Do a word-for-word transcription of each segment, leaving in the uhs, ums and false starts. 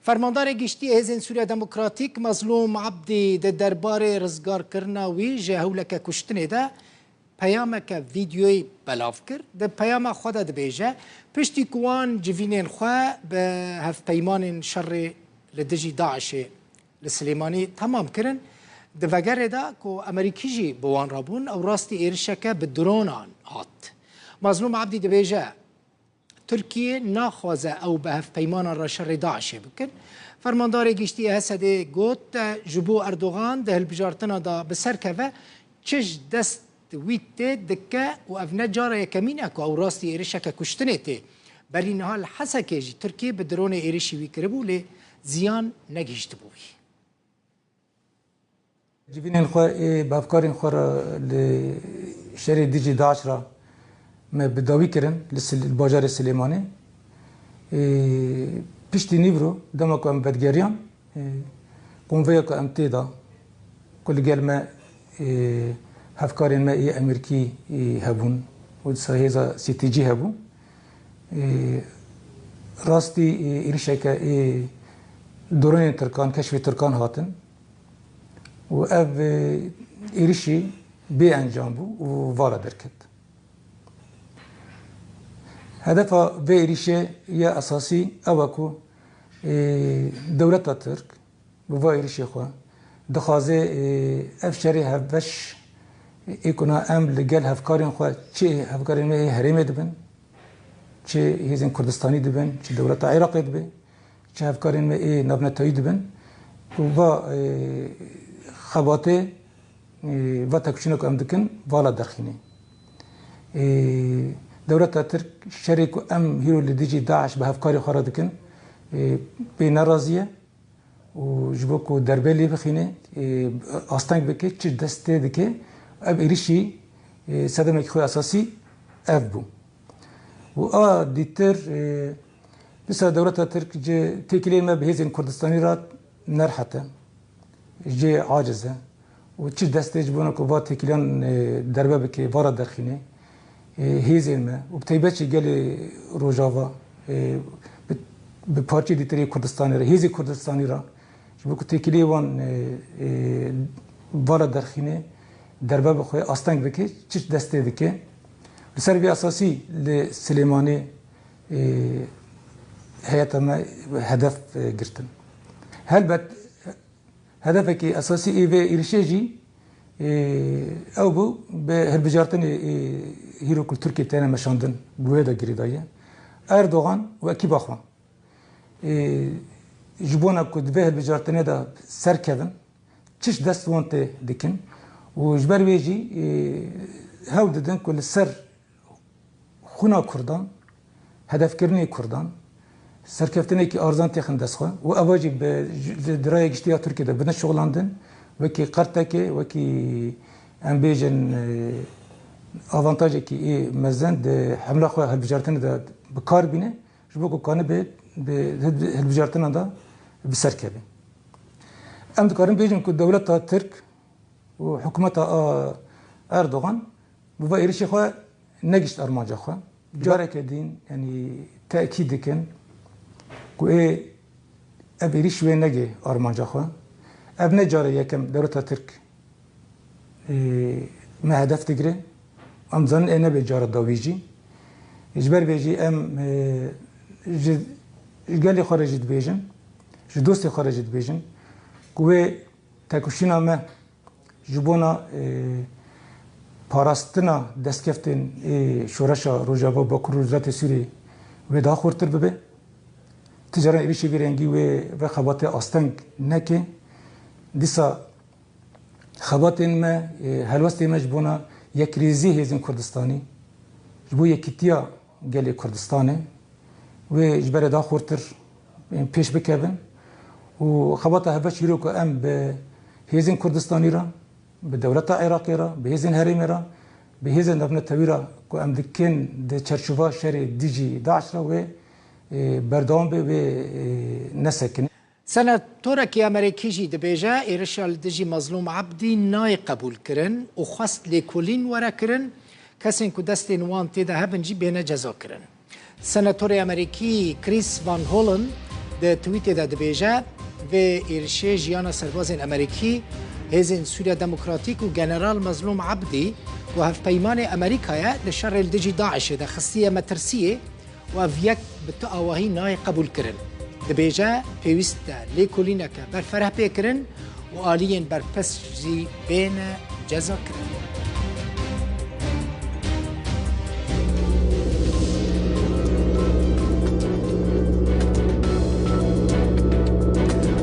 Fermandarê Giştî Hêzên Sûriya Demokratîk Mezlûm Ebdî di derbarê rizgarkirina wî ji hewleke kuştinê de peyameke vîdyoyî belav kir. Di peyama xwe de dibêje, piştî ku wan civînên xwe bi hevpeymanên şerê li dijî DAIŞê li Silêmanî temam kirin, di vegerê de ku Emerîkî jî bi wan re bûn, ew rastî êrişeke bi dronan hat. Mazlûm Ebdî dibêje, Tirkiye naxwaze ew bi hevpeymanan re şerê DAIŞê bikin. Fermandarê Giştî yê Hesedê got, ji bo Erdogan di hilbijartina de bi ser keve, çi ji dest wî tê dike û ev ne cara yekemîn e ku ew rastî êrişeke kuştinê tê. Berî niha li Hesekê jî Tirkiye bi dronê êrişî wî kiribû, lê ziyan negihîştibû wî. Civînên xwe ê bi hevkarên xwe re li şerê dijî DAIŞ re me bi dawî kirin li Sil-, li bajarê Silêmanê. Ê, piştî nîvro dema ku em vedgeriyan, ê, konvoya ku em tê de ku li gel me, ê, hevkarên me ê Emerîkî, ê, hebûn û di ser hêza C T G hebû. Ê, rastî, ê, êrişeke ê dronên Tirkan, keşfê Tirkan hatin û ev, ê, êrişî bê encam bû û vala derket. Hedefa vê êrişê ya esasî ew e ku, ê, dewleta Tirk bi va êrişê xwe dixwaze, ê, ev şerê hevbeş ê ku na em li gel hevkarên xwe, çi hevkarên me ê herêmê dibin, çi hêzên Kurdistanî dibin, çi dewleta Iraqê dibe, çi hevkarên me ê navnetewî dibin û va, ê, xebatê, ê, va têkoşîna ku em dikin, vala derxîne. Ê, dewleta Tirk şerê ku em hîro li dijî DAIŞ bi hevkarê xwe re dikin, ê, pê nerazî ye. û ji bo ku derbe lê bixîne, ê, asteng bike, çi dest tê dike, ev êrişî, ê, sedemekî xwe esasî ev bû. Û a dîtir, ê, dîsa dewleta Tirk ji têkiliyên me bi hêzên Kurdistanî re nerhet e, jê aciz e. û çi destê ji bona ku va têkiliyan, e, derve bike, va ra derxîne, e, hêzên me û bi taybet jî gelê Rojava, e, bi, bi parçeyê dîtirê Kurdistanê re, hêzê Kurdistanî re, ji bo ku têkiliyê wan, e, e, va ra derxîne, derve bixwe, asteng bike, çi destê dike. Li ser vê esasî li Silêmanê, e, heyeta me hedef, e, girtin. Helbet, Hedefekî esasî ê vê êrişê jî, ê, ew bû, bi hilbijartinê, ê, hîro ku li Tirkiyê têne meşandin, bi wê de girêdayî ye. Erdogan û ekîba xwe, ê, ji bona ku di vê hilbijartinê de serkevin, çi ji dest wan tê dikin û ji ber wê jî, ê, hewl didin ku li ser xwina Kurdan, hedefkirinê Kurdan, serkeftinekî arzan têxin dest xwe û eva jî bi, di, di raya giştî ya Tirkiyê de bine şixulandin, wekî qertekê, wekî, em bêjin, e, avantajekî ê mezin di hemla xwe hilbijartinê de bi kar bîne, ji bo ku kanibe bi hilb-, hilbijartinan de bi ser keve. Em dikarin bêjin ku dewleta Tirk û hikûmeta, a, Erdogan bi va êrişê xwe negişt armanca xwe. Careke din, yanî tekîd dikin ku ê, ev êrîş wê nege armanca xwe. Ev ne carê yekem dewleta Tirk, ê, me hedef digire. Em dizanin ê nebe cara dawî jî. Ji ber vê jî em, ê, ji, ji gelê xwe re jî dibêjin, ji dostê xwe re jî dibêjin ku wê tekoşîna me ji bona, e, parastina destkeftên, e, şoreşa Rojava Bakur û Rojhilatê Sûriyê wê daha xurtir bibe. Ti caran êrişê vî rengî wê vê xebatê asteng neke. Dîsa xebatên me, e, helwestên me ji bona yekrêzî hêzên Kurdistanî, ji bo yekîtiya gelê Kurdistanê, wê ji berê daha xurtir, e, pêş bikevin û xebata hevbeş îro ku em bi hêzên Kurdistanî re, bi dewleta Iraqê re, bi hêzên herêmê re, bi hêzên navnetewî re ku em dikin di çerçova şerê dijî DAIŞ re wê, e, berdewam be, wê, e, nesekine. Senatorekî Amerîkî jî dibêje, êrişa li dijî Mazlûm Ebdî nayê qebûlkirin û xwest lêkolîn were kirin, kesên ku destên wan tê de hebin jî bêne cezakirin. Senatorê Amerîkî Chris Van Hollen Di tweetê de dibêje, vê êrişê jiyana serbazên Amerîkî, Hêzên Sûriya Demokratîk û General Mezlûm Ebdî ku hevpeymanê Amerîka ye, li şerê li dijî DAIŞê de xistiye metirsiyê û ev yek bi tu awahî nayê qebûlkirin. Dibêje, pêwîst e lêkolîneke berfereh bê kirin û aliyên berpirs jî bêne cezakirin.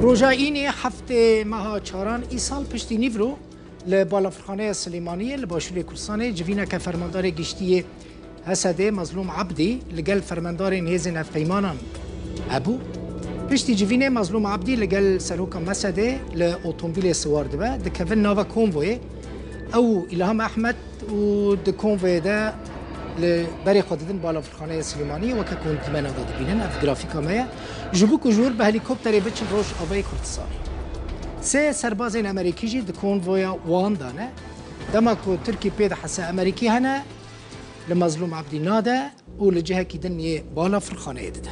Roja Înê heftê meha çaran îsal piştî nîvro li Balafirxaneya Silêmaniyê li Başûrê Kurdistanê civîneke fermandarê giştî yê H S D'ê Mezlûm Ebdî li gel fermandarên hêzên hevpeymanan hebû. Piştî civînê Mezlûm Ebdî li gel seroka M S D'ê li otomobîlê siwar dibe, dikevin nava konvoyê. Ew û Îlham Ehmed û di konvoyê de li berê xwe didin Balafirxaneya Silêmaniyê, weke ku hûn dîmena de dibînin, ev grafîka me ye. Ji bo ku ji wir bi helîkopterê biçin Rojavayê Kurdistanê. Sê serbazên Amerîkî jî di konvoya wan de ne. Dema ku Tirkî pê dihese Amerîkî hene, li Mezlûm Ebdî nade û li cihekî din yê Balafirxaneyê dide.